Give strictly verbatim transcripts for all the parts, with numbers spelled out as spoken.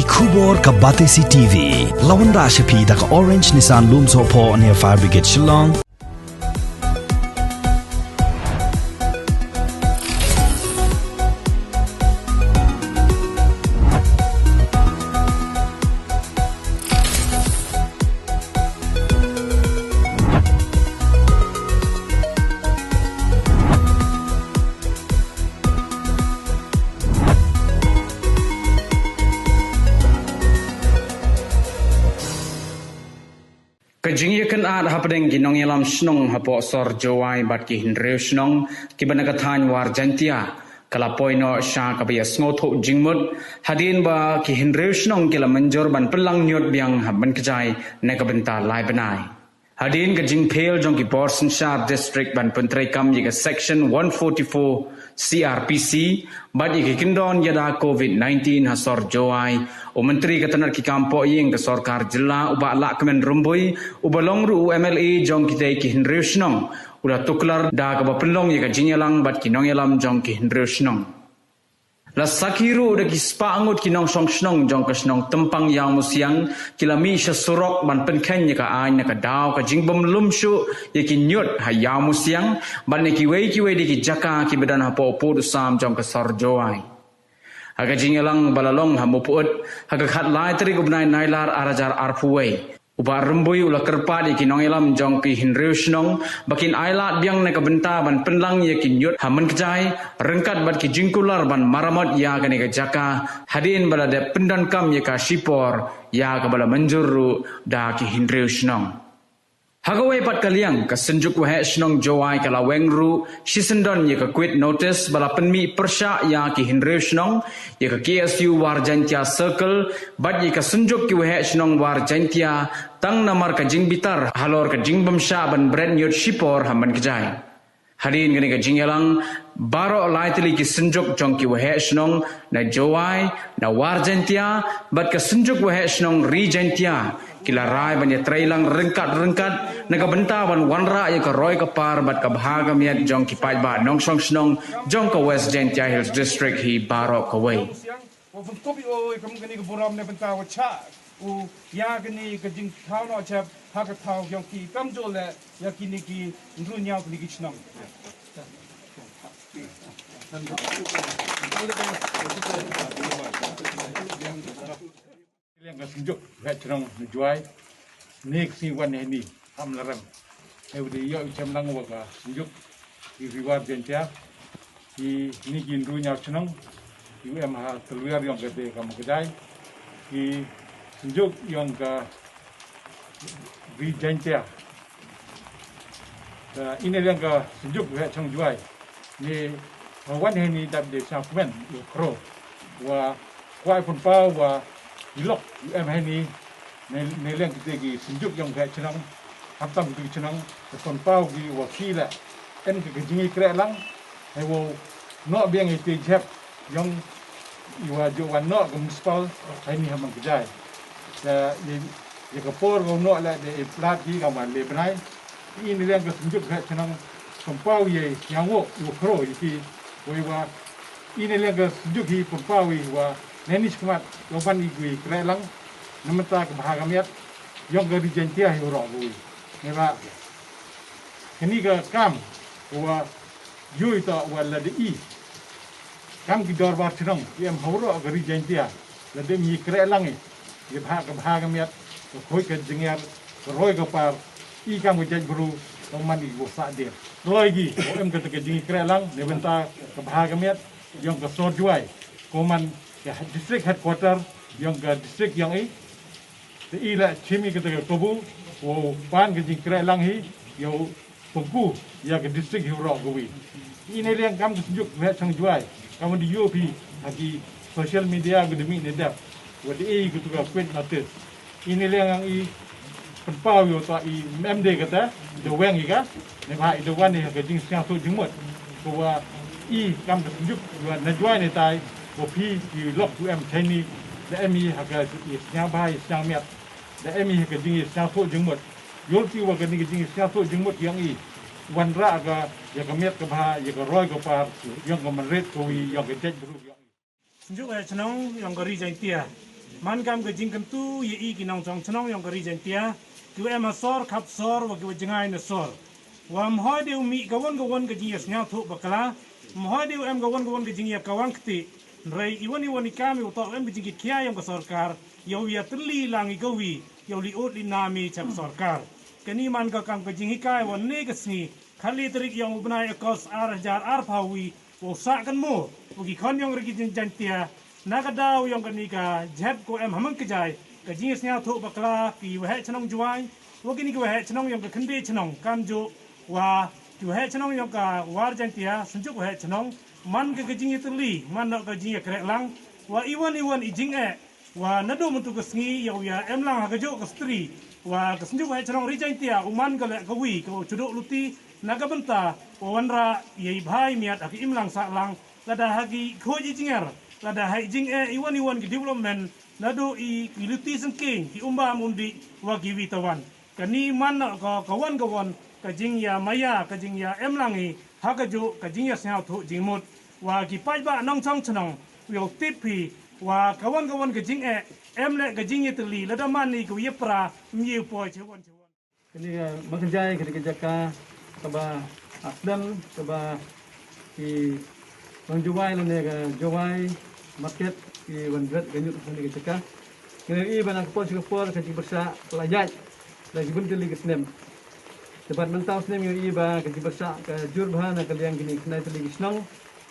Khubor ka Batesi T V. La wanrah sha phi da ka Orange Nissan Lumsohphoh near Fire Brigade Shillong. Ka jingïakynad hapdeng ki nongïalam shnong hapoh sor Jowai bad ki hynriew shnong kiba na ka thaiñ War Jaintia ka la poi noh sha kaba ïa sngewthuh jingmut, hadien ba ki hynriew shnong ki la mynjur ban pynlang ñiut biang ha Mynkjai na ka bynta lai bnai. Hadien ka jingphiel jong ki bor synshar district ban pyntreikam ïa ka Section one forty-four C R P C bad ïa ki kyndon ïada covid nineteen ha sor Jowai, u Myntri ka tnat ki kam poh ïing ka sorkar jylla, u Bah Lahkmen Rymbui, uba long ruh u M L A jong kitei ki hynriew shnong, u la tuklar da kaba pynlong ïa ka jingïalang bad ki nongïalam jong ki hynriew shnong. La sakhi ruh da ki spah ngut ki nongshong shnong jong ka shnong Tympang Ïawmusiang ki la mih sha surok ban pynkheiñ ïa ka aiñ na ka daw ka jingbym lum shuh ïa ki ñiut ha Ïawmusiang bad na kiwei kiwei de ki jaka kiba don hapoh u pud u sam jong ka sor Jowai. Ha ka jingïalang ba la long ha Mawpud ha ka khatlai tarik u bnai Nailar ar hajar arphew wei, u Bah Rymbui u la kyrpad ïa ki nongïalam jong ki hynriew shnong ba kin ailad biang na ka bynta ban pynlang ïa ki ñiut ha Mynkjai ryngkat bad ki jingkular ban maramot ïa kane ka jaka, hadien ba la dep pyndonkam ïa ka shipor ïa kaba la mynjur ruh da ki hynriew shnong. Ha kawei pat ka liang, ka Synjuk Waheh Shnong Jowai ka la weng ruh shisyndon ïa ka quit notice ba la pynmih pyrshah ïa ki hynriew shnong, ïa ka K S U War Jaintia Circle bad ïa ka Synjuk ki Waheh Shnong War Jaintia, tang namar ka jingbitar halor ka jingbymshah ban bret ñiut shipor ha Mynkjai. Hadien kane ka jingïalang, baroh lai tylli ki synjuk jong ki waheh shnong na Jowai, na War Jaintia bad ka Synjuk Waheh Shnong Ri Jaintia ki la rai ban ïatreilang ryngkat ryngkat na ka bynta ban wanrah ïa ka roi ka par bad ka bha ka miat jong ki paidbah nongshong shnong jong ka West Jaintia Hills District hi baroh kawei. Wa pynkup i o i kam kani ka burom ne bynta wa chah u ya kani ka jingthaw noh chap ha ka thaw yong ki kam jole ya kini ki ndru ñiaw kini ki chnong. Liang ka Synjuk Waheh Chnong na Jowai, ne ka sngi wan heini ham la rem. Hei wa da yoh i chem lang wa ka Synjuk ki Ri War Jaintia, ki ni ki ndru ñiaw chnong, ki em ha tylwiar yong ka de ka Mynkjai, ki Synjuk yong ka Ri Jaintia. Ka ini liang ka Synjuk Waheh Chnong Jowai. Ni ha wan heini dap de sñiawkmen u khro wa kwah pynpaw wa i lok u em heini, ne, ne liang kite ki synjuk yong ka chnong, khamtam kite ki chnong, ka pynpaw ki wa ki la em ka jingïakreh lang, hei wow noh biang i te jhep yong i wa jooh wan noh ka municipal heini ha Mynkjai. Te i, i ka por wow noh la de i plat ki ka wan le bnai. Ini liang ka Synjuk Waheh Chnong pynpaw ye sñiaw wow khro i ki, wei wa ini liang ka Synjuk hi pynpaw i wa neini chakhmat wow ban i ki kreh lang na mynta ka bha ka miat yong ka Ri Jaintia hi waroh kawi. Neibhah kani ka kam wa yoh i toh wa la de i kam ki dorbar chnong ki em ha waroh ka Ri Jaintia, la de mi kreh lang i, i bha ka bha ka miat, ka khoi ka jingïar, ka roi ka par, i kam ka jaitbru, ka man i wow sah de. Roi ki, wow em ka te ka jingkreh lang ne bynta ka bha ka miat yong ka sor Jowai, ka man ka district headquarter yong ka district yong i. Te i la chim i ka te ka kabu wow pan ka jingkreh lang hi, yow pynku ya ka district hi waroh kawi. Ini liang kam ka Synjuk Waheh Chnong Jowai, kam wa da yoh phi ha ki social media ka da mih ne dep wa da e i ka tu ka quit notice. Ini liang ang i pynpaw yow ta i mem de ka ta da weng i ka, neibhah i da wan i ha ka jingsñiawthuh jingmut. Ka wa i kam ka Synjuk wa na Jowai ne tai, wa phi ki lok u em chaini, da em i ha ka i sñiawbha i sñiawmiat, da em i ha ka jingïasñiawthuh jingmut. Yoh ki wa kani ka jingïasñiawthuh jingmut yong i wanrah ka ya ka miat ka bha, ya ka roi ka par yong ka mynrit kawi, yong ka jaitbru yong i. Synjuk Waheh Chnong yong ka Ri Jaintia. Man kam ka jingkyntu ya i ki nongchong chnong yong ka Ri Jaintia, ki wa em ha sor khap sor wa ki wa jngai na sor. Wa mhoi de u mih ka won ka won ka jingya sniaw thuh bakla, mhoi de u em ka won ka won ka jingya kawang kti. Nrei i won i won i kam i u toh em ka jingkit khia yong ka sorkar, yow ya tylli lang i ka wi, yow li ut li nami cha ka sorkar. Kani man ka kam ka jinghikai wa ne ka sngi, khali tarik yong u bnai August ar hajar ar phaw wi, wow sah kan mo, wa ki khon yong Ri Jaintia, na ka daw yong kani ka jhep ko em hamang ka jai, ka jingya sniaw thuh bakla ki waheh chnong Jowai, wa kini ki waheh chnong yong ka khyndai chnong, kam ju, wa ki waheh chnong yong ka War Jaintia, Synjuk Waheh Chnong, man ka ka jingya tylli, man noh ka jingya kreh lang, wa i won i won i jingeh, wa nadu myntu ka sngi yow ya em lang ha ka juh ka stri, wa ka Synjuk Waheh Chnong Ri Jaintia, u man ka leh ka wi, ka u chuduk luti, na ka bynta, wa wanrah, ya i bhai miat ha ka im lang sah lang, lada ha ki khoj i jinger, lada ha i jingeh, i won i won ki development, nadu i ki luti sengkeng, ki umba mundi, wa ki wi tawan. Kani man noh ka, ka won ka won, ka jingya maya, ka jingya em lang i, ha ka juh, ka jingya sniaw thuh jingmut, wa ki paidbah nongchong chnong, yow tip phi, wa ka won ka won ka jingeh, em leh ka jingya tylli, lada man i ka wi ya pra, myi u poi chawon chawon. Kani ka Makjai, kani ka jaka, kaba, ah, snem, kaba, ki nong Jowai lane ka Jowai market, ki wan bret ka ñiut kani ka jaka. Ngi i ba na ka por cha ka por ka jingpyrshah ka la ïaid, la ki bun tylli ki snem. Te bad mynta u snem ngi i ba ka jingpyrshah ka jur bha na ka liang kini khyndai tylli ki chnong,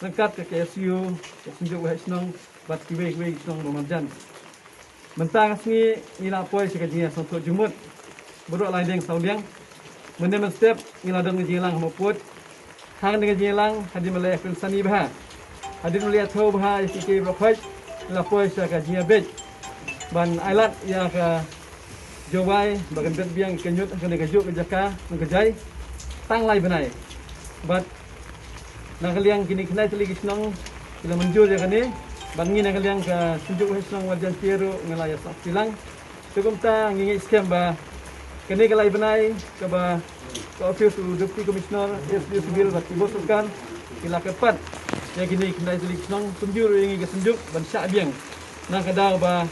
ryngkat ka K S U, ka Synjuk Waheh Chnong, bad kiwei kiwei ki chnong ba marjan. Mynta ka sngi ngi la poi cha ka jingïasngewthuh jingmut. Baroh lai deng saw liang. Mynne mynstep ngi la don ka jingïalang ha Mawpud. Ha kani ka jingïalang hadien ba la ïakren sani bha, hadien ba la ïathuh bha ya ki ki baroh khoit, ngi la poi cha ka jingïabeit ban ailad ya ka Jowai ba kan bret biang ka ñiut ha kani ka juh ka jaka Makjai tang lai bnai. Bad na ka liang kini khyndai tylli ki chnong ki la mynjur ya kani, bad ngi na ka liang ka Synjuk Waheh Chnong War Jaintia ruh ngi la ïa sah silang. Te kumta ngi ngeit skhem ba kani ka lai bnai kaba ka office u Deputy Commissioner, S D O Civil bad ki bor sorkar ki la kyrpad ya kini khyndai tylli ki chnong, kumjuh ruh ya ngi ka Synjuk ban shah biang. Na ka daw ba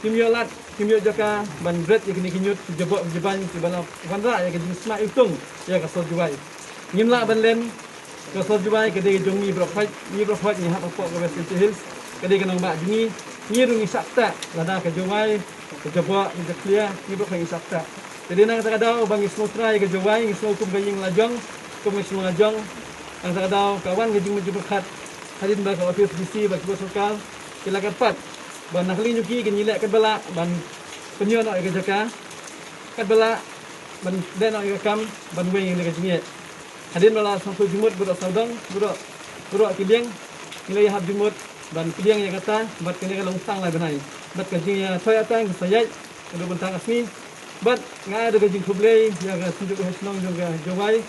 kim ïoh lad, kim ïoh jaka ban bret ya kini ki ñiut ki jaboh ki jaban kiba la wanrah ya ka jingsma iwtung ya ka sor Jowai. Ngim lah ban len, ka sor Jowai ka dei jong ngi baroh khoit, ngi baroh khoit ngi hap hapoh ka West Jaintia Hills, ka dei ka nongbah jong ngi, ngi ruh ngi sah ktah, lada ka Jowai, ka jaboh, ka jakhlia, ngi baroh khoit ngi sah ktah. Te dei na kata ka daw ba ngi sngewthuh ya ka Jowai, ngi sngew kum ka ïing lajong, kum ka shnong lajong. Na kata ka daw ka wan ka jingmut jingpyrkhat hadien ba ka office D C bad ki bor sorkar ki la kyrpad ba na ka liang jong ki kan ïaleh katba lah ban pynïoh noh ya ka jaka, katba lah ban leh noh ya ka kam ban weng ya ka jingeh. Hadien ba la sngewthuh jingmut baroh sawdong, baroh, baroh ki liang, ngi la ïahap jingmut ban pdiang ya kata, bad kane ka long tang lai bnai. Bad ka jingïathoh ïatang ka sa ïaid, ka dei bynta ka sngi. Bad nga ai da ka jingkhublei ya ka Synjuk Waheh Chnong jong ka Jowai.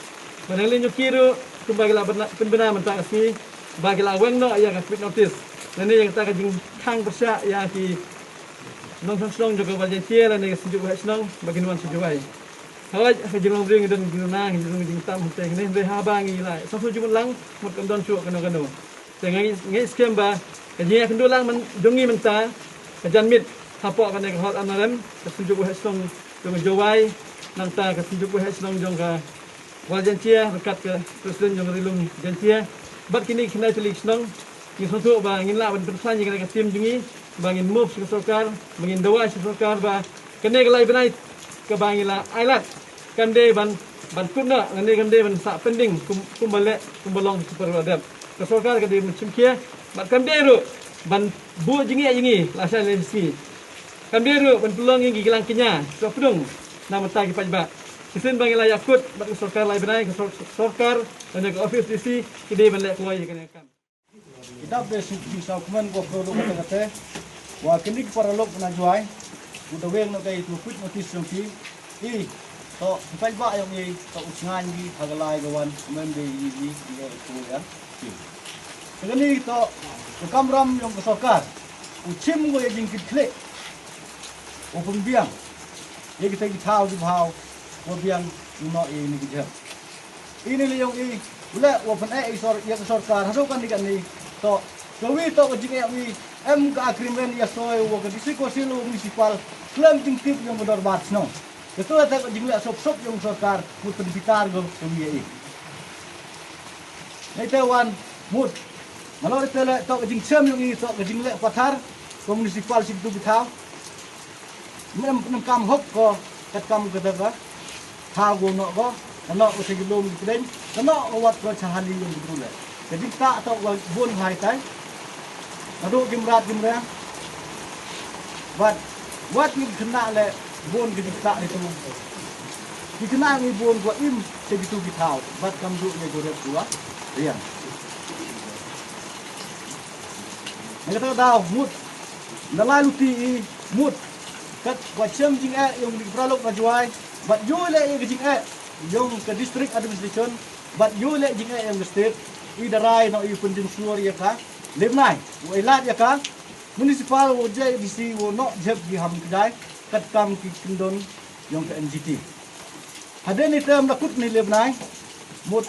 Bad na ka liang jong ki ruh, kumba ki la pynbna, pynbna mynta ka sngi ba ki la weng noh ya ka quit notice. Lane ya kata ka jingkhang pyrshah ya ki nongchong chnong jong ka War Jaintia lane ka Synjuk Waheh Chnong ba kin wan cha Jowai. Hooid, ha ka jinglong ring don ki na, ha ka jinglong jingtam hangtei kane, hynrei haba ngi la sngewthuh jingmut lang, mut kam don shuh kano kano. Te nga ngeit, ngeit skhem ba ka jingïakynduh lang man, jong ngi mynta, ka janmiet hapoh kane ka hall N R M, ka Synjuk Waheh Chnong jong ka Jowai, nangta ka Synjuk Waheh Chnong jong ka War Jaintia, ryngkat ka President jong ka Ri Lum Jaintia, bad kini ki khyndai tylli ki chnong, ngi sngewthuh ba ngin lah ban pynkhlaiñ ya kane ka team jong ngi, ba ngin move sha ka sorkar, ba ngin dawa sha ka sorkar ba kane ka lai bnai kaba ngi la ailad kam dei ban, ban kut noh, lane kam dei ban sah pending, kum, kumba leh, kumba long ki por ba la dep. Ka sorkar ka dei ban chimkhia, bad kam dei ruh ban buh jingeh ya ngi lashai lai sngi. Kam dei ruh ban pynlong ya ngi ki kilang kñia, sah pdung na bynta ki paidbah. Shisien ba ngi la ïakut bad ka sorkar lai bnai, ka sor-, sorkar, lane ka office D C, ki dei ban leh kloi ya kane ka kam. Ki dap de suk ki saw kmen ko pro lo kate kate. Wa kini ki paralok na Jowai, u da weng noh ka i tu quit notice jong ki. I, to, ki paidbah yong i, to u sngan ki ha ka lai ka wan, mem de i, i, i, i, ko ya. Te kani to, ka kamram yong ka sorkar, u chim ko ya jingkitkhlieh, u pynbiang ya kita ki thaw ki bhaw, wa biang u noh ya ini ki jhep. Ini le yong i, u leh wa pyneh i sor, ya ka sorkar, hadooh kani kani, to, ka wi to ka jingeh wi, Em ka agreement ya soi wa ka District Council wa Municipal, khlem jingtip yong ka dorbar chnong. Ka tu te ka jingleh sop sop yong sorkar, mut pynbitar ko ka wiya i. Nei te wan, mut. Malo te le to ka jingchem yong i, to ka jingleh pathar, ka Municipal chi tu ki thaw. Mem, mem kam hok ko, kat kam ka da ka. Thaw ko noh ko, ka noh ko sa ki lum ki kdeng, ka noh ko wat ko cha hali yong ki bru le. Ka jingktah to ko bun hai tai. Ka du ki mrad ki mreng. Wat, wat ni khynnah le bun ka jingktah ni tu. Ki khynnah ni bun ko im sa ki tu ki thaw. Wat kam du ni ko rep ko wa. Riang. Ni kata daw mut. Na lai luti i mut. Kat wa chem jingeh yong ki paralok na Jowai. Bad yoh le i ka jingeh yong ka district administration. Bad yoh le jingeh yong ka state. I da rai no i pynjynsuar ya ka le bnai. Wa i lad ya ka Municipal wa J D C wa noh jep ki ham kjai. Kat kam ki kyndon yong ka N G T. Hadien i te em da kut ni le bnai. Mut.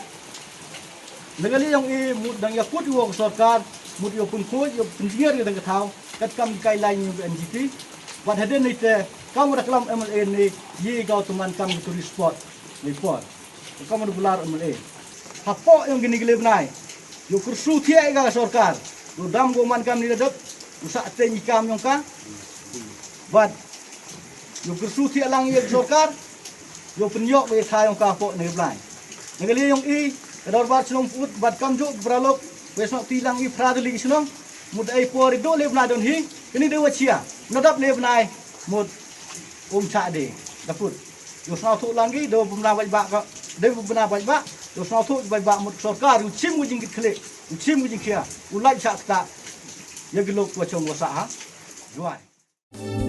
Na ka liang yong i mut dang ya kut i wa ka sorkar, mut yow pynkhuid, yow pynjngiar ya dang ka thaw, kat kam ki guideline yong ka N G T. Bad hadien i te, kam wa da klam M L A ni, ye ka u tymmen kam ki tourist spot, ni por. Kam wa da bular M L A. Hapoh yong kini ki le bnai. Yow kyrsu thiah ya ka sorkar. Yow dam ko man kam ni da dep, yow sa te ni kam yong ka. Bad yow kyrsu thiah lang ya ka sorkar, yow pynyoh ya ka thaw yong ka hapoh ni le bnai. Na ka liang yong i, ka dorbar chnong put, bad kam ju ki paralok, wa snoh ti lang i phra tylli ki chnong, mut ai por i du le bnai don hi, kini de wa chia, na dap le bnai, mut um cha de, da put. Yow snoh tu lang i, du bna bai ba ka, du bna bai ba, yow snoh tu bai ba mut sorkar, yow chim ko jingkit khlieh, yow chim ko jingkhia, u lai cha kta, ya ki lok wa chong wa sa ha, Jowai.